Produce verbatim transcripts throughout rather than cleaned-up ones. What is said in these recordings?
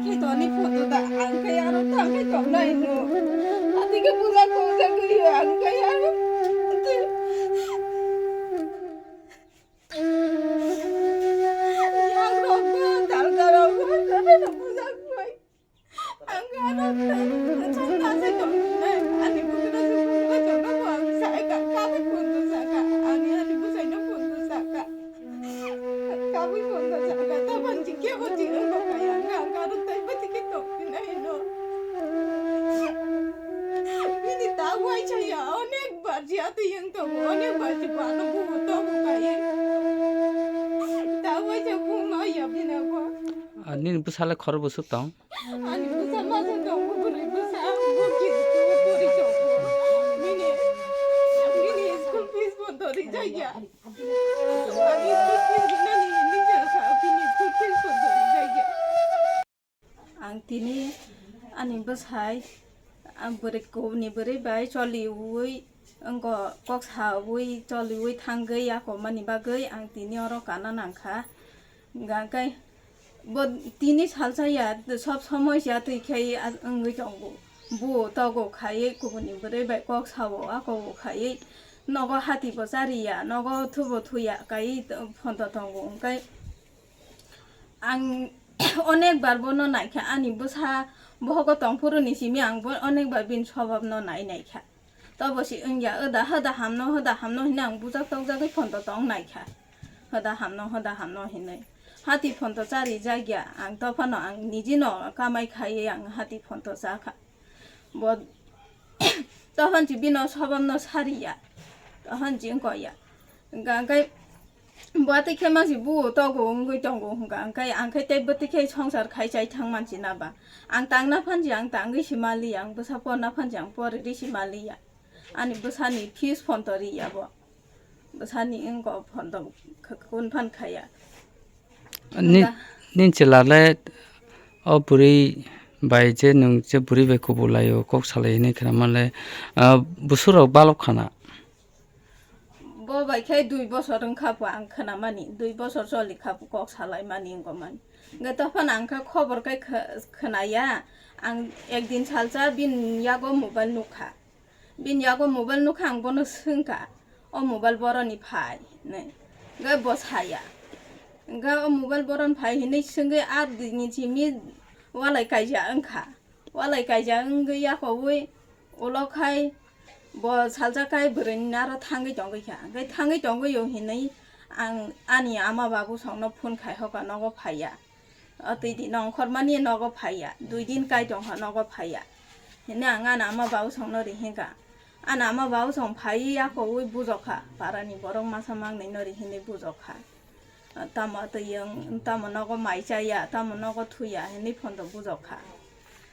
Khe toni photo da, ang khe aro tang khe tongnai no. Ati khe puja khongjagwi ang khe aro. Yang rok bo, dal dal rok bo, joto no puja khoi. Ang khe aro tang, tang khe tongnai. Ani puja se puja khongjagwi ang sai ka, ka khe photo sa ka. Ani, ani bwsai no photo sa ka. Kabui kono jaga ta banchi kebo jiro ko kaya nga karo tai pati ke to pinai no. Bini ta wai chaya onek bar ji ati yang to onek bar ji bano bu to bu kai. Ta wai cha bu ma ya bina ko. Ah, nini bwsale khoro bwswk tong? Ani bwsa masa tongo, bwrwi bwsa, bwrwi bwsa, bwrwi tongo. Bini, bini school fees bo dori jaya. Ani school fees rinani hinwi jasa, bini school fees bo dori jaya. Ang tini ani bwsai, ang bwrwi kubuni bwrwi bai choliui, wngkha kok saui, choliui thangwi, ako mani bagwi ang tini oro kana nangkha. Hingkha khe bo tini salsa ya, sob somoi ya twi khe wngwi tongo. Bu togo khai kubuni bwrwi bai kok sao, ako bo khai nogo hati bo chariya, nogo thubo thuya kai photo tongo. Hingkhe ang onek bar bono naikha, ani bwsa bohogo tongphuru ni simi ang bo onek bar bini swbab no nai naikha. Tobo si wngya, oda hoda hamno, hoda hamno hinwi ang bujak tokjagwi photo tong naikha. Hoda hamno, hoda hamno hinwi. Hati photo chari jakya, ang tophano ang nijino kamai khaiwi ang hati photo chakha. Bo tophon si bino sobamno sariya. Tophon si wngkokya. Hingkha khe Bo tei khe mangsi buo togo wngwi tongo hwnka, hwnkhe ang khe tei bo tei khe songsar khai chai thang mansi na ba. Ang tangna phansi ang tangwi si maliya, ang bwsa porna phansi ang poriri si maliya. Ani bwsani fees phonto riya bo. Bwsani wngko phonto kh-, kun phan khaya. Ni, Hwnka. Ni chwla le o bwrwi bai je nwng je bwrwi bai kubulaio, kok salai hinwi khna manle, ah, bwswk rok balok khana. Bo bai khe dui bosor wngkha pho ang khwnamani, dui bosor choli kha pho kok salaimani wngomani. Hwnkhe tophano ang khe khobor khe kh-, khwnaya, ang ekdin salsa bini yago mobile nukha. Bini yago mobile nukha, ang bono swngkha, "O mobile boroni phai?" hinwi. Hwnkhe bo saya. Hwnkhe, "O mobile boroni phai?" hinwi swngwi ar dini simi walai kaija wngkha. Walai kaijak wngwi yakowi ulo khai bo salsa khai bwrwini aro thangwi tongwi kha. Hwnkhe thangwi tongwi o hinwi ang ani ama babu songno phone khai hoka nogo phaiya. O twi di nongkhor mani nogo phaiya. Dui din kai tongkha nogo phaiya. Hinwi ang ani ama babu songno rihinkha. Ani ama babu song phaiwi yakowi bujokha. Parani borok masa mangnwi no rihinwi bujokha. Tamo twi wng, tamo nogo mai chaya, tamo nogo thuya, hinwi phono bujok kha.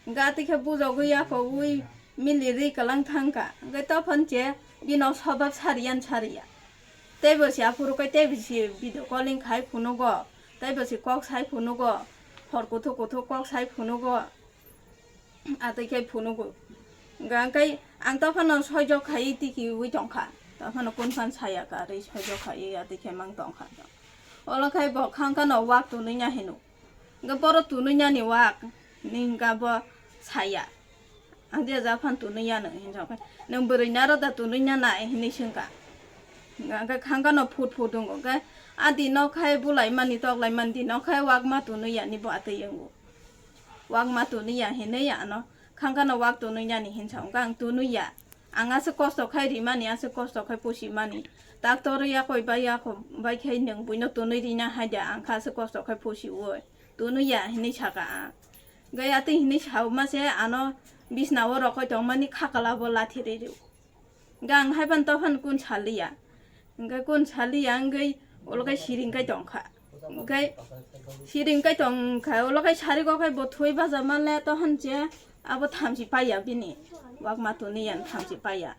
Hwnkhe atwi khe bujogwi yakowi mili ri kwlang thang kha. Hwnkhe tophon che bino sobab sariyan sariya. Teibo se aphuru khe teibo se video calling khai phunugo, teibo se kok sai phunugo, hor kuthuk kuthuk kok sai phunugo. Atwi khe phunugo. Hwnkhe ang tophano soijo khaiwi tikiui tongkha. Tophano kun phan saya karwi soijo khaiwi atwi khe mang tongkha. Olo khai bo khangkano wak tunui ya hino. Hwnkhe boro tunui yani wak hinwi hwnkha bo saya. Ang de ja phan tunui yano hinwi sa khe, "Nwng bwrwi naro da tunui ya nai?" hinwi swngkha. Hwnkhe khangkano phut phut wngo. Hwnkhe a dino khai bulai mani toklai mani dino khai wak ma tunui yani bo atwi wngo. Wak ma tunui ya hinwi ano khangkano wak tunui yani hinsa wngkha ang tunui ya. Ang aswk kosto khai rimani, aswk kosto khai pusimani. Doctor yakoi bai yakoi bai khai nwng buino tunui rina hai da, ang kha aswk kosto khai pusiui. Tunui ya hinwi saka ang. Gai atwi hinwi sauma se ano bisna o rokoi tongmani khakala bo lathi ri ri. Hwnkhe ang haiphano tophano kun saliya. Hwnkhe kun saliya wngwi ulo khe siring kai tongkha. Hwnkhe siring kai tongkha, ulo khe sarigo khe bo thwi baja manle tophon je abo thamchi paiya bini. Wak ma tunui ya thamchi paiya.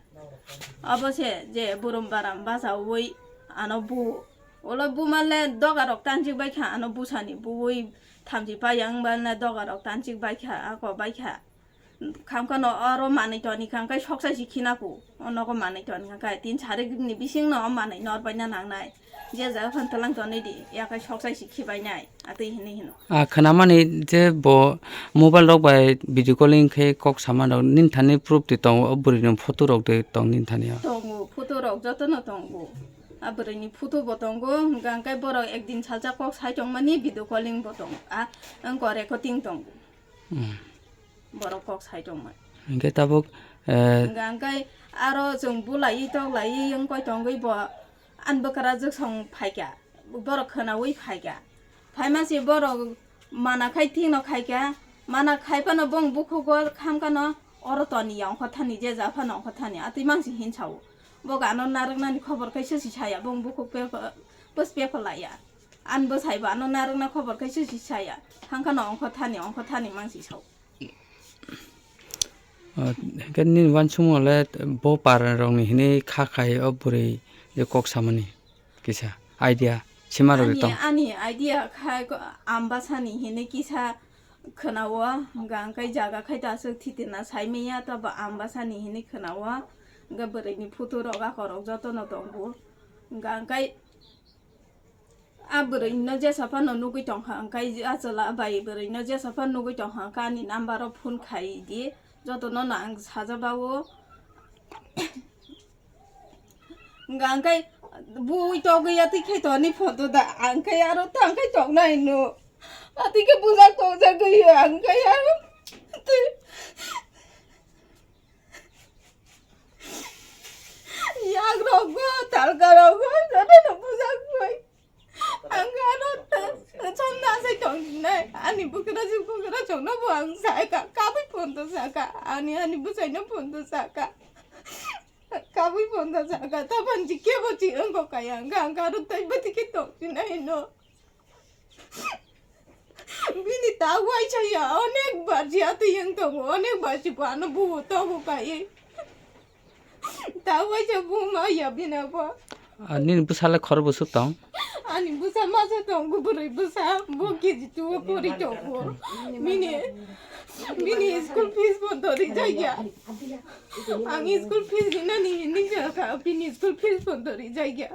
Abo se je burum baram bachaui ano bu. Ulo bu manle doga rok tanchik baikha ano busani buui thamchi paiya wngmane doga rok tanchik baikha ako baikha. Khamkha no oro manwi toni kha, hwnkhe soksa si khina phu. O nogo manwi toni kha, hwnkhe tin sarik ni bising no o manwi nor baina nangnai. Je jaga phan talang tonwi di, yakai sok sai si khibai nai, atwi hinwi hino. A khwnamani je bo mobile rok bai video calling khe kok sama rok nini thani proof twi tongo, o bwrwi ni photo rok de tong nini thani o. Tongo, photo rok joto no tongo. A bwrwi ni photo bo tongo, hwnkha hwnkhe borok ekdin salsa kok sai tongmani video calling bo tongo. A wngkha recording tongo. Hmm. Borok kok sai tongmani. Hwnkhe tabuk, eh, hwnkha hwnkhe aro chwng bulaiwi toklaiwi wngkoi tongwi bo ani bwkra jwk song phaikha, borok khwnaui phaikha. Phaima se borok mana khai thikno khaikha, mana khai phano bong bukhugo khamkhano oro toniya ongkha thani je ja phano ongkha thani atwi mangsi hinsao. Bo gano narwknani khobor khai sosi saya, bong bukhuk pepa-, pos pepa laya. Ani bwsai bo ano narwkna khobor khai sosi saya, hangkhano ongkha thani ongkha thani mangsi sao. Ah, hwnkhe nini uansukmung le bo para rokni hinwi kha khai o bwrwi je kok samani kisa idea sima rok Ani, tong. Ani idea khai ko-, ambasani hinwi kisa khwnao, hwnkha hwnkhe jaga khai ta aswk thitina saimanya, tabo ambasani hinwi khwnao, hwnkhe bwrwini photo rok akhorok jotono tongo, hwnkha hwnkhe A bwrwino jesa phano nugwi tongkha, hwnkhe a chwla bai bwrwino jesa phano nugwi tongkha, hwnkhe ani number o phone khai di, jotono no ang sajabao. Hwnkhe bui togwi atwi khe toni photo da, hwnkhe aro tangkhai tongnai no. Atwi khe bujak tongjagwi, hwnkhe aro twi. Yakrokgo, talkarokgo, jotono bujak bai. Ang ano ta-, chomna sai tongsinai. Ani bwkrajwk, bwkrajwkno bo ang sai ka, kabui phone to saka. Ani, ani bwsaino phone to saka. Kabui phone to saka. Tapan ji kebo ji wngkha kaya. Ang, ang ano tai bati khe tongsinai no. Bini ta waisa ya, onek bar ji atwi wng tongo, onek bar ji bo ano buo togo kai. Ta waisa buo ma ya bini bo. Ah, nini bwsa le khorok bwswk tong? Ani bwsa masa tongo, bwrwi bwsa, bo K G two o pori tongo. Bini, bini school fees bo to rijak ya. Ang school fees rinani hinwi jakha, bini school fees bo to rijak ya.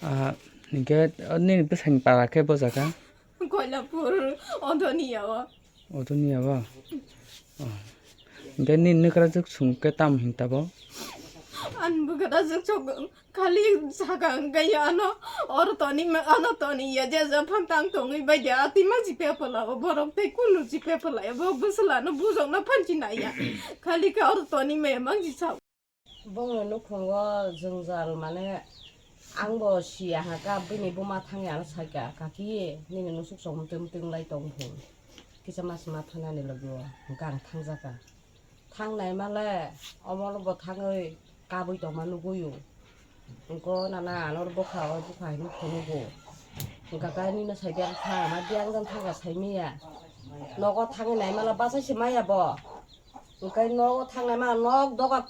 Ah, hingke, ah, nini bwsani para khe bo jaga? Koilapur, Odoniya o. Odoniya o? Oh. Hingke nini nokrajwk song khe tamo hing tabo? Ani bwkrajwk song khali saka hingke ano oro toni ma-, ano toni ya je je phang tang tongwi bai de ati ma jipe pala o borok tei kunu jipe pala ya bo bwswlano bujokno phanchi nai ya. Khali khe oro toni ma mang ji sa. Bongni nukhungo jwngjal, mane, angbo siya ha ka, bini buma thangya ano sakya, "Kaki, nini nusuk sok mtwng mtwng lai tong phung, kisa mas ma thanani logi o," hwnkhe ang thangjaka. Thangnai male, omo bo thangwi kabui tongma nugui o. Hwnkhe nana ano bwkha o, bwkha hinwi phunugo. Hwnkhe khe nini saidi ang thang, ma di ang jang thangkha saimanya. Nogo thangwi nai male bachai se maya bo. Hwnkhe nogo thangnai ma nok doga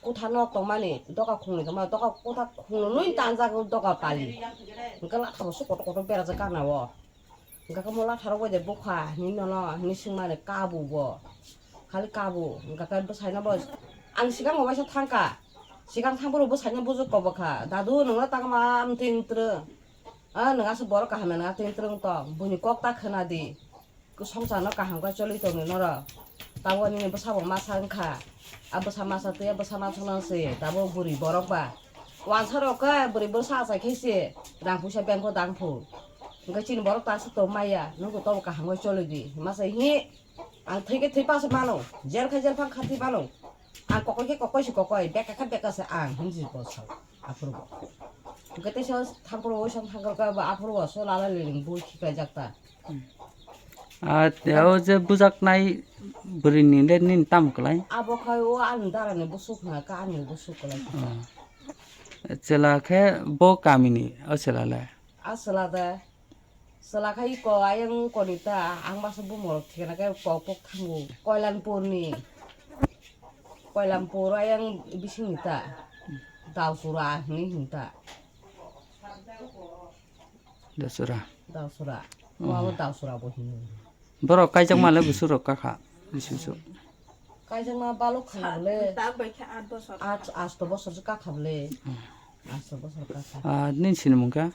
kotha nok tongmani, doga khungni tongmani, doga kotha khungnwi tanjak doga pali. Hwnkhe latha bo se kotor kotor berajak gana o. Hwnkhe mo latha rok bai de bukha hinwi nono hinwi swngmani kabo bo. Khali kabo, hwnkhe bwsaino bo ang swkang bo waisa thangkha. Swkang thangphuru bwsaino bujuk kobokha, "Dadu, nwngno tangma amtwi wngtwrwng? A, nwng aswk borok kaham ya, nwng atwi wngtwrwng tong, buini kok ta khwna di." Swngcharno kaham khe choli tongdi norok. Tabuk nini bwsabo masa wngkha. A bwsa masa twi a bwsa masa no se tabuk bwrwi borok ba. Wansa rok khe bwrwi bwsa achai khe se rang puisa bank o dang phu. Hwnkhe chini borok ta aswk tong maya, nwng bo tobo kaham khe choli di. Masa hi ang thwi khe thwi pass mano, jel khe jel phang kha thwi mano. Ang kokoi khe kokoi se kokoi, beka khe beka se ang, hinwi bo sa. Aphuru bo. Hwnkhe teisa thampuru oisan thangkar khe bo aphuru bo so lala liling bui khiklai jak ta. Ah, o je bujaknai bwrwini le nini tamo kwlai? Abo khai o ani darani busuk hwnka khe ani busuk kwlai. Oh. Chwla khe bo kamini o chwla le? A chwla de. Chwla khai ko ayang koni ta, ang masa bumung rok thikna khe pok pok thango. Koilanpurni, Koilanpur ayang bisingni ta, Dausura hinwi hwn ta. Dausura. Dausura. Oh. Abo Dausura bo hino. Borok kaijak male busuk rok kakha, bisu su. Kaijak ma balok khana bole. Tak bai khe aat bosor. Aat, asto bosor se kakha bole. Hmm. Aswk bosor kaka. Ah, nini sinimung kha?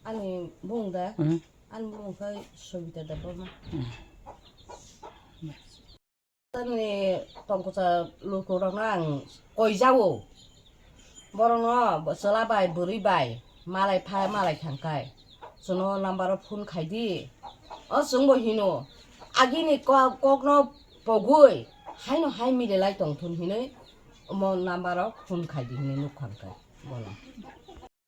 Ani bung da? Hmm. Ani bung kha Sobita Debbarma. Hmm. Ani tongkosa lukurokno ang koijao. Borokno chwla bai bwrwi bai malai pha malai thangkhai. Chwngno number o phone khaidi. O chwngbo hino. Agini ko-, kokno pogwi haino hai mililai tongthun hinwi omo number o phone khaidi hinwi nuk thangkhai. Bono.